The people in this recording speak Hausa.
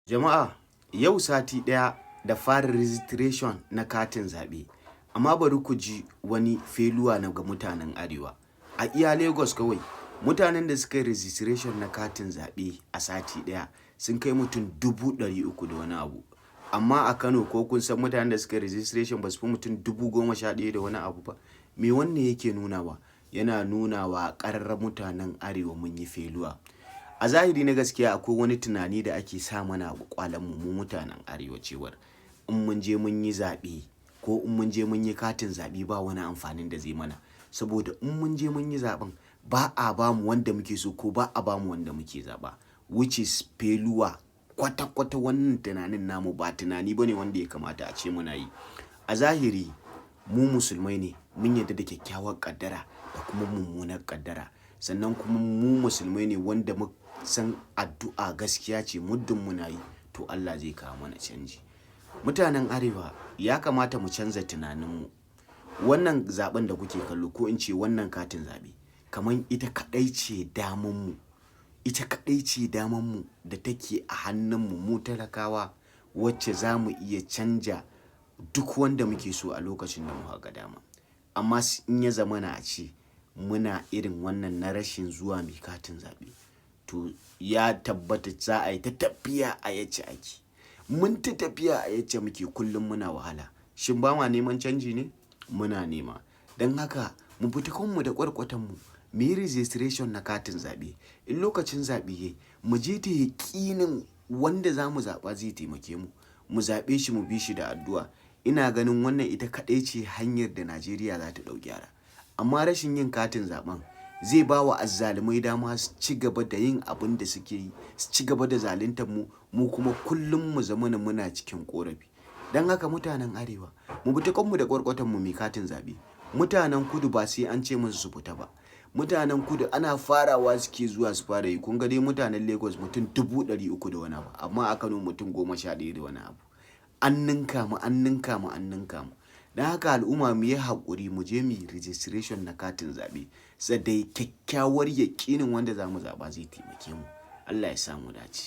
Jama'a, yau sati ɗaya da fara registration na katin zaɓe, amma bari ku ji wani failure na ga mutanen Arewa. A iya Lagos kawai, mutanen da suka yi registration na katin zaɓe a sati ɗaya sun kai mutum 300,000 da wani abu. Amma a Kano, ko kun san mutanen da suka yi registration ba su fi mutum 11,000 da wani abu ba? Me wannan yake nunawa? Yana nunawa ƙarara mutanen Arewa mun yi failure. A zahiri na gaskiya, akwai wani tunani da ake sa mana a ƙwaƙwalenmu mu mutanen Arewa cewar in mun je mun yi zaɓe ko in mun je mun yi katin zaɓe, ba wani amfanin da zai mana. Saboda in mun je mun yi zaɓen, ba a ba mu wanda muke so ko ba a ba mu wanda muke zaɓa. Which is failure kwata-kwata. Wannan tunanin namu ba tunani bane wanda ya kamata a ce muna yi. A zahiri mu musulmai ne, mun yarda da kyakkyawar ƙaddara da kuma mummunar ƙaddara. Sannan kuma mu musulmai ne wanda mun san addu'a gaskiya ce, muddin muna yi to Allah zai kawo mana canji. Mutanen Arewa, ya kamata mu canza tunaninmu. Wannan zaɓen da kuke kallo, ko in ce wannan katin zaɓe, kamar ita kaɗai ce damanmu. Ita kaɗai ce damanmu da take a hannunmu mu talakawa, wacce za mu iya canja duk wanda muke so a lokacin da muka ga dama. Amma in ya zamana a ce muna irin wannan na rashin zuwa muyi katin zaɓe, to ya tabbata za a yi ta tafiya a yacce ake. Mun ta tafiya a yacce muke, kullum muna wahala. Shin ba ma neman canji ne? Muna nema. Don haka mu fita kwanmu da ƙwarƙwatanmu, mu yi registration na katin zaɓe. In lokacin zaɓe yayi, mu je da yaƙinin wanda za mu zaɓa zai taimake mu. Mu zaɓe shi, mu bi shi da addu'a. Ina ganin wannan ita kaɗai ce hanyar da Najeriya za ta ɗau gyara. Amma rashin yin katin zaɓen zai ba wa azzalumai dama su ci gaba da yin abin da suke yi, su ci gaba da zaluntar mu, mu kuma kullum mu zamana muna cikin ƙorafi. Don haka mutanen Arewa, mu fita kwanmu da ƙwarƙwatanmu mu yi katin zaɓe. Mutanen kudu ba sai an ce musu su fita ba. Mutanen kudu ana farawa suke zuwa su fara yi. Kun ga dai mutanen Lagos mutum 300,000 da wani abu, amma a Kano mutum 11 da wani abu. An ninka mu, an ninka mu, an ninka mu. Don haka al'umma, mu yi haƙuri mu je mu yi registration na katin zaɓe. Sai dai kyakkyawar yaƙinin wanda za mu zaɓa zai taimake mu. Allah ya sa mu dace.